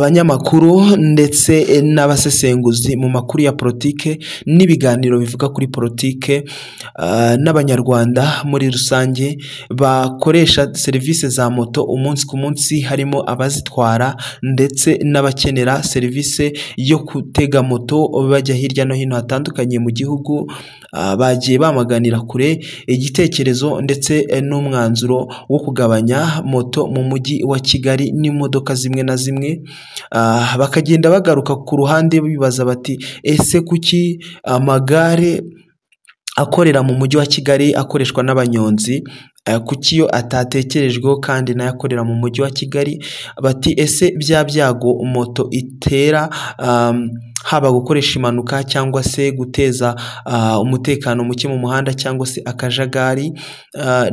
Abanyamakuru ndetse n'abasesenguzi mu makuru ya politike n'ibiganiro bivuga kuri politike n'Abanyarwanda muri rusange bakoresha serivisi za moto umunsi ku munsi, harimo abazitwara ndetse n'abakenera serivisi yo gutega moto bajya hirya no hino hatandukanye mu gihugu, bagiye bamaganira kure igitekerezo ndetse n'umwanzuro wo kugabanya moto mu mujyi wa Kigali n'imodoka zimwe na zimwe. Bakagenda bagaruka ku ruhande bibaza bati: ese kuki amagare akorera mu mujyi wa Kigali akoreshwa n'abanyonzi, kuki yo atatekerejweho kandi nayo akorera mu mujyi wa Kigali? Bati: ese bya byago moto itera, haba gukoresha impanuka cyangwa se guteza umutekano muke mu muhanda cyangwa se akajagari,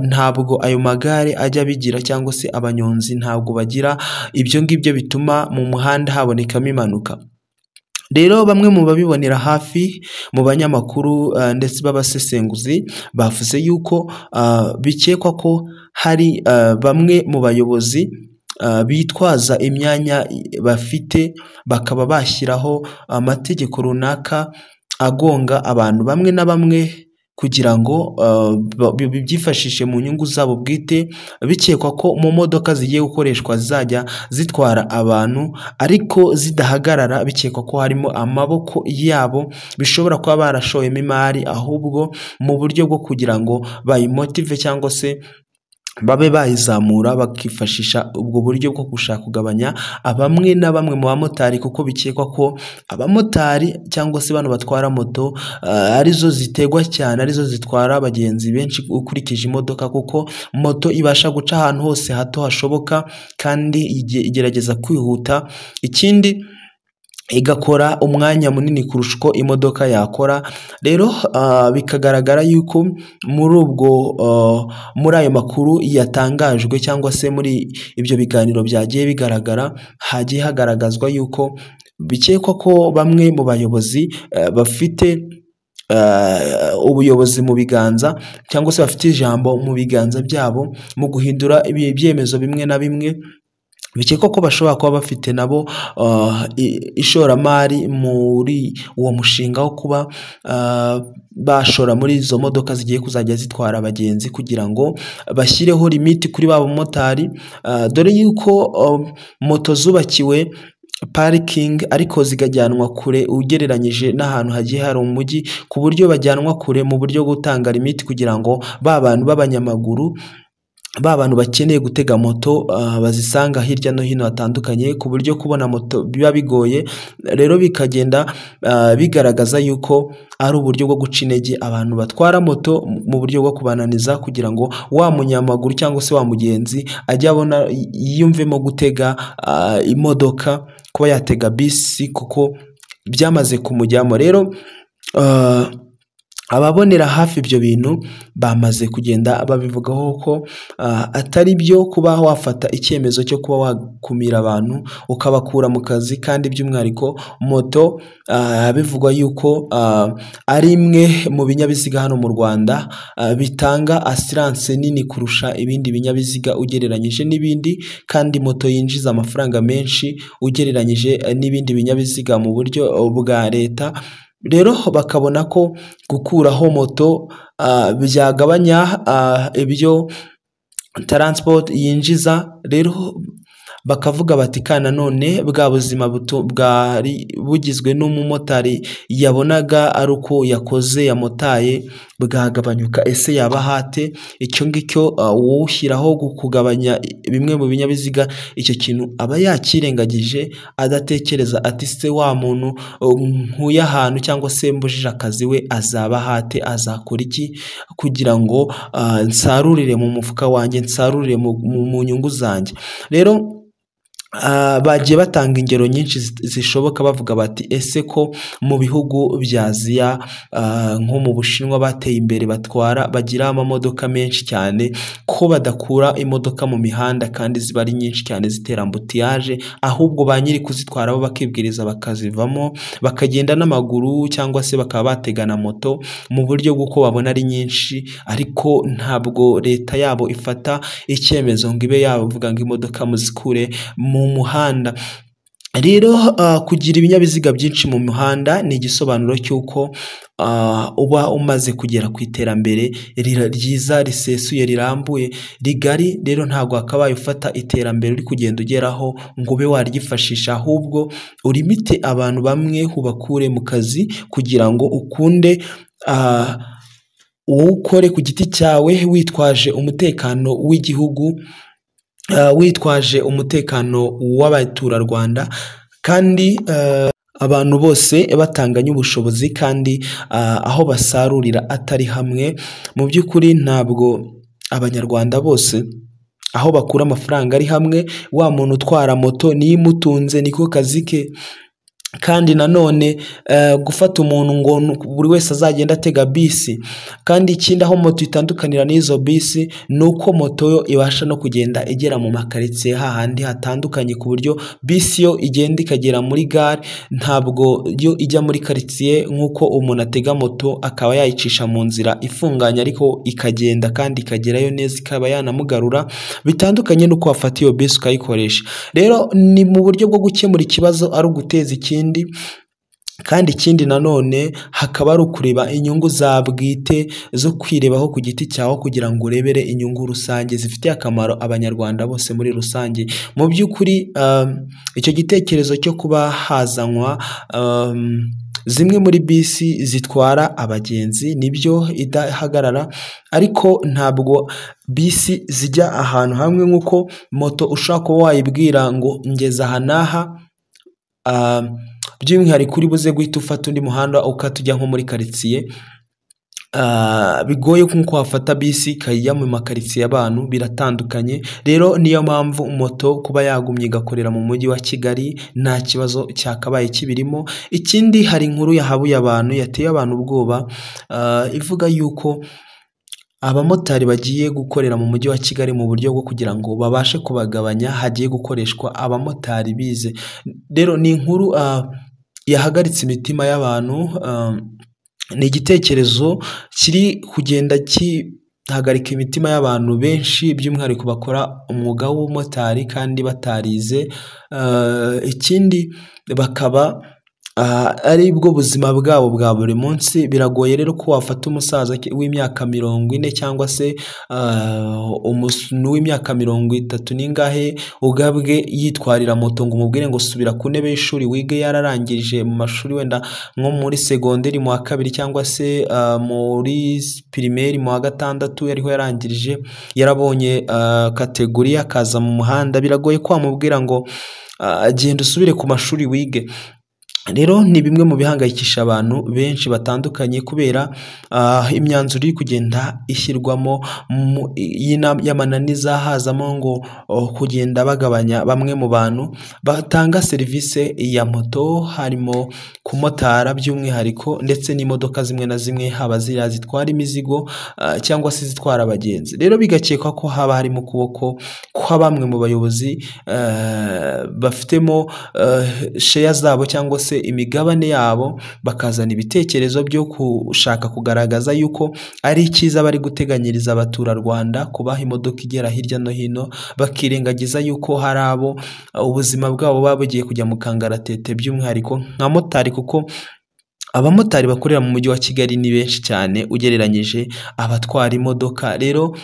ntabwo ayo magare ajya abigira, cyangwa se abanyonzi ntabwo bagira ibyo ngibyo bituma mu muhanda habonekamo impanuka? Rero bamwe mu babibonera hafi mu banyamakuru ndetse b'abasesenguzi bavuze yuko bikekwa ko hari bamwe mu bayobozi bitwaza imyanya bafite, bakaba bashyiraho amategeko runaka agonga abantu bamwe na bamwe kugira ngo byifashishe mu nyungu zabo bwite. Bikekwa ko mu modoka zigiye gukoreshwa zizajya zitwara abantu ariko zidahagarara, bikekwa ko harimo amaboko yabo, bishobora kuba barashoyemo imari ahubwo mu buryo bwo kugira ngo bayimotive cyangwa se babe bayizamura, bakifashisha ubwo buryo bwo gushaka kugabanya bamwe na bamwe mu bamotari, kuko bikekwa ko abamotari cyangwa se bano batwara moto arizo zitegwa cyane, arizo zitwara abagenzi benshi ukurikije imodoka, kuko moto ibasha guca ahantu hose hato hashoboka kandi igerageza kwihuta, ikindi igakora umwanya munini kurusha uko imodoka yakora. Rero bikagaragara yuko muri ubwo muri ayo makuru yatangajwe cyangwa se muri ibyo biganiro byagiye bigaragara, hagiye hagaragazwa yuko bikekwa ko bamwe mu bayobozi bafite ubuyobozi mu biganza cyangwa se bafite ijambo mu biganza byabo mu guhindura ibyemezo bimwe na bimwe, bikekwa ko bashobora kuba bafite nabo ishoramari muri uwo mushinga wo kuba bashora muri izo modoka zigiye kuzajya zitwara abagenzi, kugira ngo bashyireho limiti kuri ba bamotari, dore yuko moto zubakiwe parikingi ariko zikajyanwa kure ugereranyije n'ahantu hagiye hari umujyi, ku buryo bajyanwa kure mu buryo bwo gutanga limiti kugira ngo ba bantu b'abanyamaguru, ba bantu bakeneye gutega moto bazisanga hirya no hino hatandukanye, ku buryo kubona moto biba bigoye. Rero bikagenda bigaragaza yuko ari uburyo bwo guca intege abantu batwara moto mu buryo bwo kubananiza, kugira ngo wa munyamaguru cyangwa se wa mugenzi ajye abona yiyumvemo gutega imodoka, kuba yatega bisi, kuko byamaze kumujyamo. Rero ababonera hafi ibyo bintu bamaze kugenda babivugaho ko atari byo kuba wafata icyemezo cyo kuba wakumira abantu ukabakura mu kazi, kandi by'umwihariko moto bivugwa yuko ari imwe mu binyabiziga hano mu Rwanda bitanga asiranse nini kurusha ibindi binyabiziga ugereranyije n'ibindi, kandi moto yinjiza amafaranga menshi ugereranyije n'ibindi binyabiziga mu buryo bwa leta. Rero bakabona ko gukuraho moto byagabanya ibyo taransipoti yinjiza. Rero bakavuga bati kandi nanone bwa buzima bwari bugizwe n'umumotari yabonaga ari uko yakoze yamotaye bwagabanyuka, ese yaba hate? Icyo ngicyo uwushyiraho kugabanya bimwe mu binyabiziga, icyo kintu aba yakirengagije, adatekereza ati se wa muntu nkuye ahantu cyangwa se mbujije akazi we azaba hate, azakora iki kugira ngo nsarurire mu mufuka wanjye, nsarurire mu nyungu zanjye? Rero bagiye batanga ingero nyinshi zishoboka, bavuga bati ese ko mu bihugu bya Aziya nko mu Bushinwa bateye imbere, batwara bagira amamodoka menshi cyane, ko badakura imodoka mu mihanda kandi ziba ari nyinshi cyane zitera ambutiyaje, ahubwo ba nyiri kuzitwara bo bakibwiriza bakazivamo bakagenda n'amaguru cyangwa se bakaba batega na moto mu buryo bw'uko babona ari nyinshi, ariko ntabwo leta yabo ifata icyemezo ngo ibe yavuga ngo imodoka muzikure mu muhanda. Rero kugira ibinyabiziga byinshi mu muhanda ni igisobanuro cy'uko uba umaze kugera ku iterambere ryiza, risesuye, rirambuye, rigari. Rero ntabwo wakabaye ufata iterambere uri kugenda ugeraho ngo ube waryifashisha, ahubwo urimite abantu bamwe ubakure mu kazi kugira ngo ukunde wowe ukore ku giti cyawe, witwaje umutekano w'igihugu, witwaje umutekano w'abaturarwanda, kandi abantu bose batanganya ubushobozi, kandi aho basarurira atari hamwe. Mu by'ukuri ntabwo Abanyarwanda bose aho bakura amafaranga ari hamwe. Wa muntu utwara moto niyo imutunze, niko kazi ke. Kandi nanone gufata umuntu ngo buri wese azagenda atega bisi. Kandi ikindi aho moto itandukanira n'izo bisi ni uko moto yo ibasha no kugenda igera mu makaritsiye hahandi hatandukanye, ku buryo bisi yo igenda ikagera muri gare, ntabwo yo ijya muri karitsiye nk'uko umuntu atega moto akaba yayicisha mu nzira ifunganye, ariko ikagenda kandi ikagerayo neza, ikaba yanamugarura, bitandukanye n'uko wafata iyo bisi ukayikoresha. Rero ni mu buryo bwo gukemura ikibazo ari uguteza ikindi. Kandi ikindi nanone hakaba ari ukureba inyungu za bwite zo kwirebaho ku giti cyawe, kugira ngo urebere inyungu rusange zifitiye akamaro Abanyarwanda bose muri rusange. Mu by'ukuri icyo gitekerezo cyo kuba hazanwa zimwe muri bisi zitwara abagenzi nibyo idahagarara, ariko ntabwo bisi zijya ahantu hamwe nk'uko moto ushobora kuba wayibwira ngo ngeze aha n'aha, by'umwihariko uri buze guhita ufata undi muhanda ukata ujya nko muri karitsiye. Bigoye nk'uko wafata bisi ikajya mu makaritsiye y'abantu, biratandukanye. Rero niyo mpamvu moto kuba yagumye igakorera mu mujyi wa Kigali nta kibazo cyakabaye kibirimo. Ikindi, hari inkuru yahabuye abantu, yateye abantu ubwoba, ivuga yuko abamotari bagiye gukorera mu mujyi wa Kigali mu buryo bwo kugira ngo babashe kubagabanya hagiye gukoreshwa abamotari bize. Rero ni inkuru yahagaritse imitima y'abantu, ni igitekerezo kiri kugenda gihagarika imitima y'abantu benshi, by'umwihariko bakora umwuga w'ubumotari kandi batarize. Ikindi bakaba ari bwo buzima bwabo bwa buri munsi. Biragoye rero ko wafata umusaza w'imyaka 40 cyangwa se w'imyaka 30 n'ingahe ubwabwe yitwarira moto ngo umubwire ngo subira ku ntebe y'ishuri wige, yararangije mu mashuri wenda nko muri segonderi mu wa 2 cyangwa se muri pirimeri mu wa 6 yariho yarangirije, yarabonye kategori akaza mu muhanda. Biragoye ko wamubwira ngo genda usubire ku mashuri wige. Rero ni bimwe mu bihangayikisha abantu benshi batandukanye, kubera imyanzuro iri kugenda ishyirwamo y'amananiza, hazamo ngo kugenda bagabanya bamwe mu bantu batanga serivisi ya moto, harimo kumotara by'umwihariko, ndetse n'imodoka zimwe na zimwe, haba ziriya zitwara imizigo cyangwa se izitwara abagenzi. Rero bigakekwa ko haba harimo ukuboko kwa bamwe mu bayobozi bafitemo sheya zabo cyangwa se imigabane yabo, bakazana ibitekerezo byo gushaka kugaragaza yuko ari icyiza bari guteganyiriza abaturarwanda kubaha imodoka igera hirya no hino, bakirengagiza yuko hari abo ubuzima bwabo buba bugiye kujya mu kangaratete, by'umwihariko nka motari, kuko abamotari bakorera mu mujyi wa Kigali ni benshi cyane ugereranyije abatwara imodoka. Rero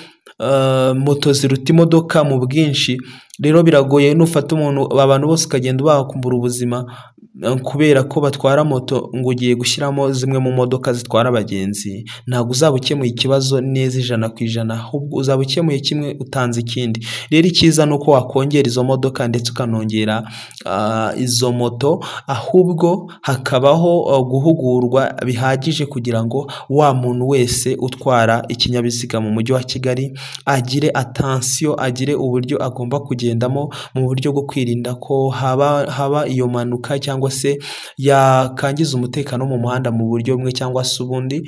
moto ziruta imodoka mu bwinshi. Rero biragoye nufata umuntu, abantu bose ukagenda ubakumbura ubuzima kubera ko batwara moto ngo ugiye gushyiramo zimwe mu modoka zitwara abagenzi, ntabwo uzaba ukemuye ikibazo neza 100%, ahubwo uzaba ukemuye kimwe utanze ikindi. Rero icyiza ni uko wakongera izo modoka ndetse ukanongera izo moto, ahubwo hakabaho guhugurwa bihagije kugira ngo wa muntu wese utwara ikinyabiziga mu mujyi wa Kigali agire atansiyo, agire uburyo agomba kugendamo mu buryo bwo kwirinda ko haba iyo mpanuka cyangwa se yakangiza umutekano mu muhanda mu buryo bumwe cyangwa se ubundi.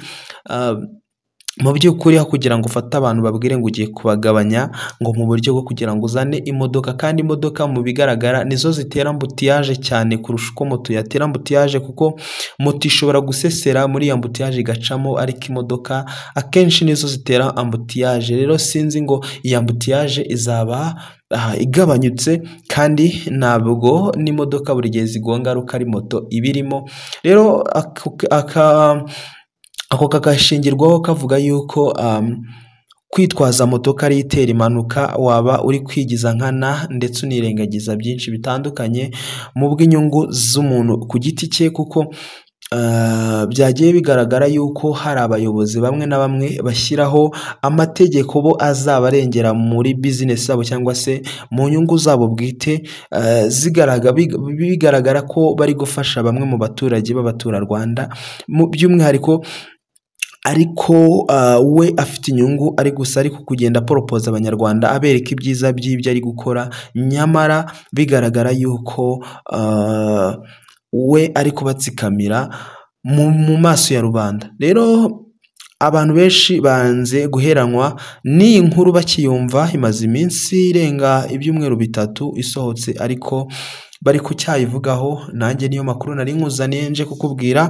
Mu by'ukuri aho kugira ngo ufate abantu babwire ngo ugiye kubagabanya ngo mu buryo bwo kugira ngo uzane imodoka, kandi imodoka mu bigaragara nizo zitera embouteillage cyane kurusha uko moto yatera embouteillage, kuko moto ishobora gusesera muri iyo embouteillage igacamo, ariko imodoka akenshi nizo zitera embouteillage. Rero sinzi ngo iyi embouteillage izaba igabanyutse, kandi ntabwo n'imodoka buri gihe zigonga ari uko ari moto ibirimo. Rero ako kakashingirwaho kavuga yuko kwitwaza moto ko ariyo itera impanuka, waba uri kwigiza nkana ndetse unirengagiza byinshi bitandukanye mu bw'inyungu z'umuntu ku giti cye, kuko byagiye bigaragara yuko hari abayobozi bamwe na bamwe bashyiraho amategeko bo azabarengera muri bizinesi zabo cyangwa se mu nyungu zabo bwite, bigaragara ko bari gufasha bamwe mu baturage b'abaturarwanda by'umwihariko, ariko we afite inyungu ari gusa ariko kugenda aporopoza abanyarwanda abereka ibyiza by'ibyo ari gukora, nyamara bigaragara yuko we ari kubatsikamira mu maso ya rubanda. Rero abantu benshi banze guheranwa n'iyi nkuru bakiyumva, imaze iminsi irenga ibyumweru 3 isohotse, ariko bari kucyayivugaho. Nanjye niyo makuru nari nkuzaniye nje kukubwira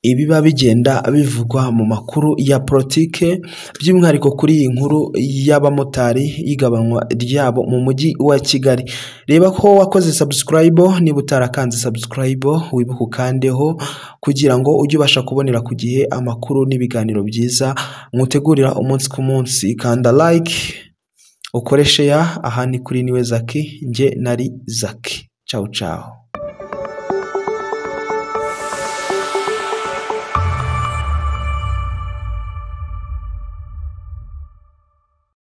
ibiba bigenda bivugwa mu makuru ya politike, by'umwihariko kuri iyi nkuru y'abamotari y'igabanywa ryabo mu mujyi wa Kigali. Reba ko wakoze subscribe, niba utarakanze subscribe wibuke ukandeho kugira ngo ujye ubasha kubonera ku gihe amakuru n'ibiganiro byiza nkutegurira umunsi ku munsi. Kanda like, ukore share. Aha ni kuri Niwe Zaki, njye nari Zaki. Ciao ciao.